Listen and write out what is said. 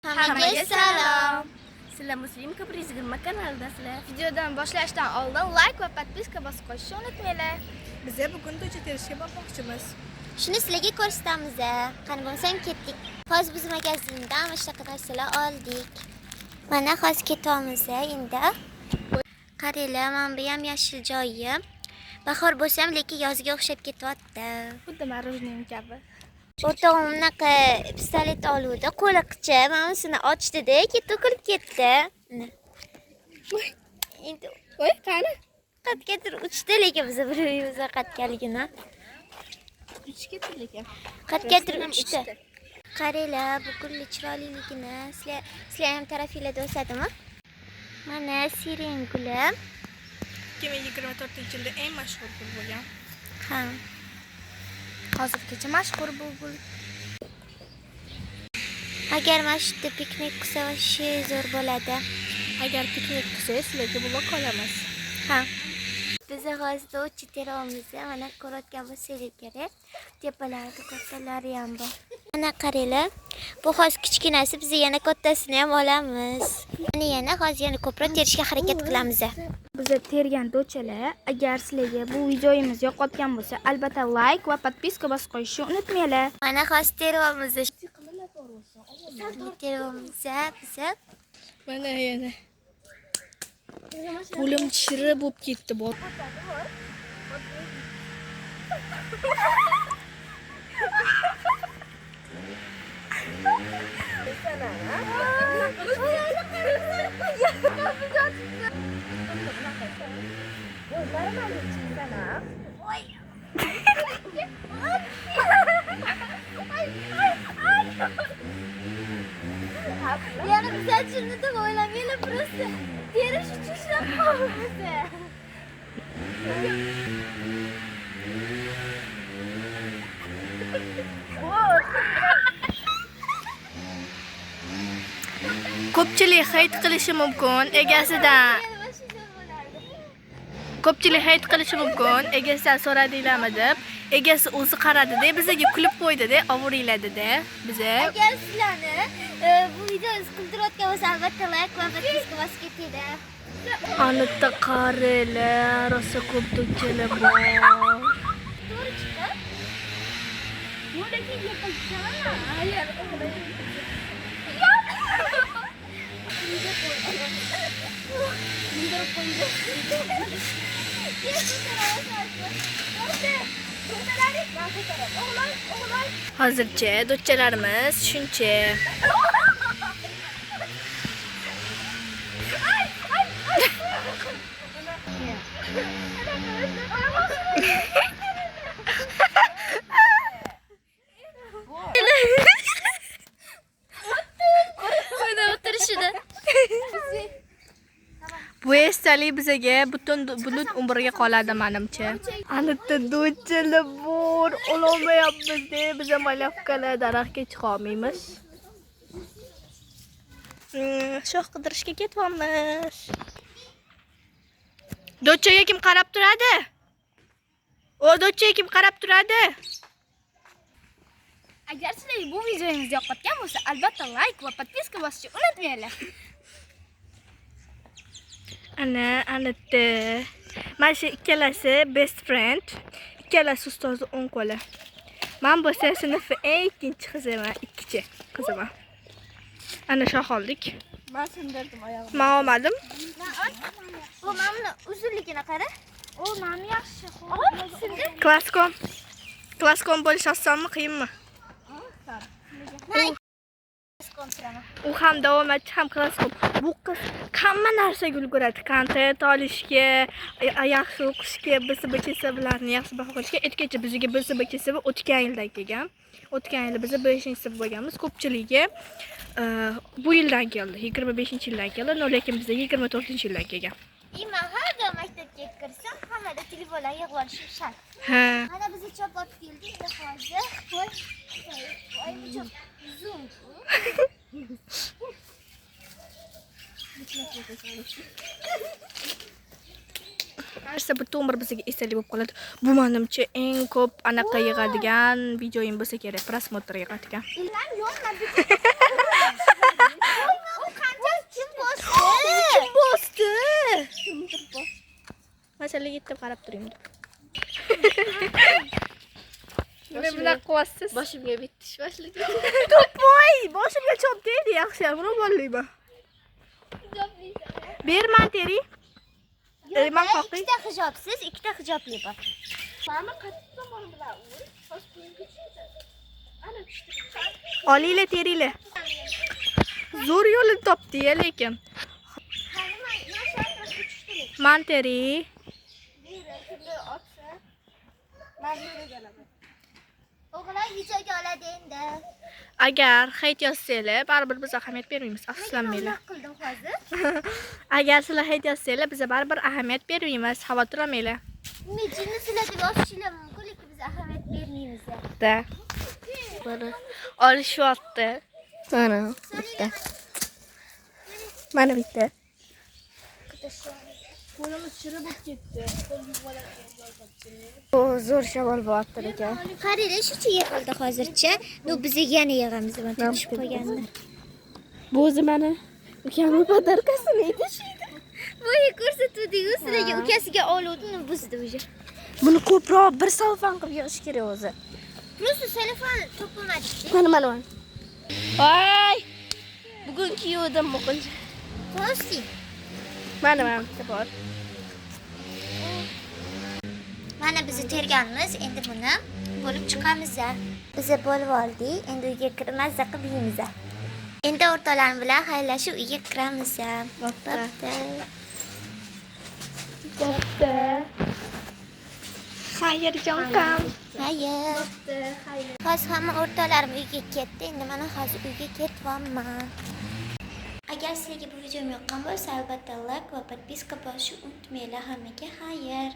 Hammaga salom. Sizlar Muslim Caprice 20 kanalidasizlar. Videodan boshlashdan oldin like va подписка bosib qo'yishni unutmanglar. Biza bugun do'cha terishga bormoqchimiz. Shuni sizlarga ko'rsatamiz. Qani bo'lsam ketdik. Hozir biz magazindan mana shunaqa narsalar oldik. Mana hozir ketyapmiz endi. Qaranglar, mana bu ham yashil joyi. Bahor bo'lsa ham lekin yozga o'xshab ketyapti. Xuddi мороженое kabi. O'rtog'im bunaqa pistolet oluvdi, qo'li qicha, mana bunisini ochdida, keyin to'kilib ketdi. Mana. Endi Voy, qani? qayergadir uchdi, lekin biz bilmaymiz qayergaligini. Uchib ketdi lekin. Qayergadir uchdi. Qaranglar, bu gulni chiroyliligini. Sizlar ham tarafinglarda o'sadimi? Mana siren guli. 2024-yilda eng mashhur gul bo'lgan. Ha. Hozirgacha mashhur bu gul. Agar mana shu yerda piknik qilsa вообще zo'r bo'ladi. Agar piknik qilsangiz, sizlarga vlog olamiz. Ha. Biz hozir do'chi teryapmiz. Mana ko'rayotgan bo'lsangiz kerak. Tepalarida kattalari ham bor. Mana qaranglar. Bu hozir kichkinasi, biz yana kattasini ham olamiz. Mana yana hozir yana ko'proq terishga harakat qilamiz. Biza tergan do'chalar, agar sizlarga bu videomiz yoqayotgan bo'lsa, albatta like va подписка bosib qo'yishni unutmanglar. Mana hozir teryapmiz. Teryapmiz biz. Mana yana. Qo'lim chiri bo'lib ketdi bor. Yana biz shuni deb o'ylamanglar, просто terish uchun ishlab qo'yamiz. Ko'pchilik hayt qilishi mumkin egasidan. Ko'pchilik hayt qilishi mumkin, egasidan so'radinglarmi deb. Egasi o'zi qaradi-da, bizga kulib qo'ydi-da, ovuringlar-da biza. Agar sizlarni bu videomiz kuldirayotgan bo'lsa, albatta like va подписка bosib ketinglar. Anitta qaranglar, rosa ko'p do'kkalar bor. To'g'ri chiqdi. Hozircha do'chalarimiz shuncha. Qo'yda o'tirishini. Bu esdalik bizaga butun umrga qoladi menimcha. Anitta do'chalar bor, ololmayapmiz-da, biz ham malyavkalar daraxtga chiqa olmaymiz. Shox qidirishga ketyapmiz. Do'chaga kim qarab turadi? O do'chaga kim qarab turadi? Agar sizlarga bu videomiz yoqayotgan bo'lsa, albatta like va подписка bosishni unutmanglar. Ana, anitta. Mana shu ikkalasi best friend. Ikkalasi ustozi o'ng qo'li. Men bo'lsa sinfning eng ikkinchi qiziman, ikkichi qiziman. Ana shox oldik. Men sindirdim oyog'imni. Men olmadim. Bu mana buni uzunligini qara. O, mana yaxshi. Sindir. Klaskom. Klaskom bo'lish osonmi, qiyinmi? U ham davomatchi, ham klaskom. Bu qiz hamma narsaga ulguradi. Kontent olishga, yaxshi o'qishga, BSB bilan yaxshi baho qilishga. Aytgancha bizga BSB o'tgan yildan kelgan. O'tgan yili biz 5-sinf bo'lganmiz. Ko'pchiligi bu yildan keldi. 25-yildan keldi, lekin bizga 24-yildan kelgan. Man har doim maktabga kirsam, hammada telefonlar yig'ib olishim shart. Ha. Mana biz chop olib keldik, endi hozir. Voy, voy, bu chop zoom. Narsa butun umr bizga esdalik bo'lib qoladi. Bu menimcha eng ko'p anaqa yig'adigan videoyim bo'lsa kerak, просмотр yig'adigan. Illam yo'qman. Sizlarga deb qarab turing. Nima bunaqa qilyapsiz? Boshimga bitish boshladi. To'poy, boshimga chop tegdi, yaxshi ham ro'molliman. Ber man teri. Man qoqing. Ikkita hijobsiz, ikkita hijobli bor. Mama qattiq tomon bilan ur. Hozir qo'lim kuchaydi. Ana tushdi. Olinglar, teringlar. Zo'r yo'lini topdi-ya lekin. Qani man shu atrofga tushdim. Man teri. Beri kimdir otsa, man beri kelaman. O'g'illar videoga oladi endi. Agar hayt yozsanglar, baribir biz ahamiyat bermaymiz, afsuslanmanglar. Nima qildim hozir? Agar sizlar hayt yozsanglar, biz baribir ahamiyat bermaymiz, xavotir olmanglar. Men jinni sizlar deb yozishinglar mumkin, lekin biz ahamiyat bermaymiz. Da. Mana olishyapti. Mana bitta. Mana bitta. Qo'limiz shirib bo'lib ketdi. O zo'r shamol bo'lyapti lekin. Qaranglar, shuncha yig'ildi hozircha. Ну, bizga yana yig'amiz, mana tushib qolganini. Bu o'zi mana ukamning подарка si edi shu. Boya ko'rsatuvdik-ku sizlarga, ukasiga oluvdi, uni buzdi уже. Buni ko'proq bir salfan qilib yig'ish kerak o'zi. Просто selefon topolmadik. Mana mana mana. Voy! Bugun kiyuvdim bugun. To'sting. Mana mana bitta bor. Mana bizni terganimiz, endi buni bo'lib chiqamiz. Biz bo'lib oldik, endi uyga kirib mazza qilib yeymiz. Endi o'rtoqlarim bilan xayrlashib uyga kiramiz. Bo'pti. Bo'pti. Xayr, jonqam. Xayr. Hozir hamma o'rtoqlarim uyga ketdi. Endi mana hozir uyga ketyapman. Agar sizlarga bu videom yoqqan bo'lsa, albatta like va подписка bosishni unutmanglar. Hammaga xayr.